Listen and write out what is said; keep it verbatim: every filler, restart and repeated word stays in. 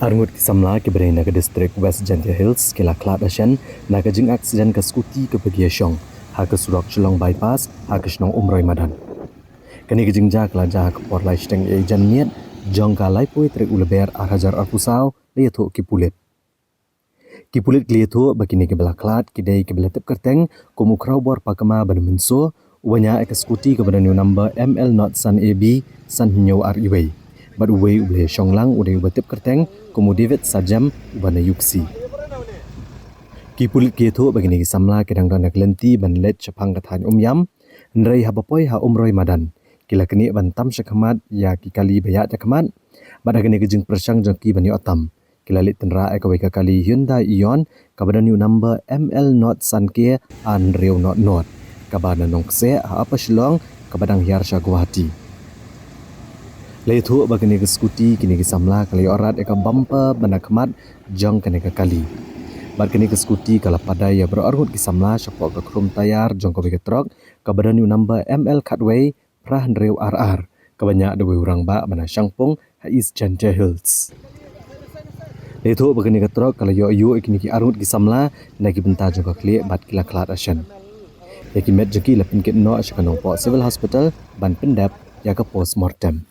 Arngut ki samla kiba dei na ka district West Jaintia Hills ki la khlad ashen na ka jingaksident ka scooty kaba ki ïashong ha ka surok Shillong Bypass ha ka shnong Umroi Madan. Kane ka jingjia ka la jia ha ka por lai shiteng janmiet jong ka laiphew tarik u Lber ar hajar arphew saw, la ïathuh ki pulit. Ki pulit ki la ïathuh ba kine kiba la khlad ki dei kiba la tip kyrteng kum u Khrawbor Pakma ban mynso, uba ñiah ïa ka scooty kaba don ïa u number M L not san A B san hynñiew ar wei. Bad uwei uba la ïashong lang u dei uba tip kyrteng kum u David Sajem uba na Iewkhsih. Ki pulit ki ïathuh ba kine ki samla ki dang don ha ka lynti ban leit shaphang ka thaiñ Umiam, hynrei haba poi ha Umroi Madan ki la knieh ban tam shakhmat ïa ki kali ba ïaid shakhmat. Bad ha kane ka jingpyrshang jong ki ban ïoh tam, ki la leit tynrah ïa kawei ka kali Hyundai Eon kaba don ïa u number M L not san K ar hynriew not not, kaba na Nongkseh ha Upper Shillong, kaba dang hiar sha Guwahati. La ïathuh ba kane ka scooty kine ki samla ki la ïoh rat ïa ka bumper ba na khmat jong kane ka kali. Bad kane ka scooty ka la padai ïa baroh arngut ki samla shapoh ka khrum tayar jong kawei ka trok kaba don ïa u number M L khatwei phra hynriew ar ar, kaba ñiah da uwei u rangbah ba na Shangpung ha East Jaintia Hills. La ïathuh ba kane ka trok ka la ïoh ïuh ïa kine ki arngut ki samla na ki bynta jong ka khlieh bad ki la khlad ashen. Ïa ki met jong ki la pynkit noh sha ka Nongpoh Civil Hospital ban pyndep ïa ka post mortem.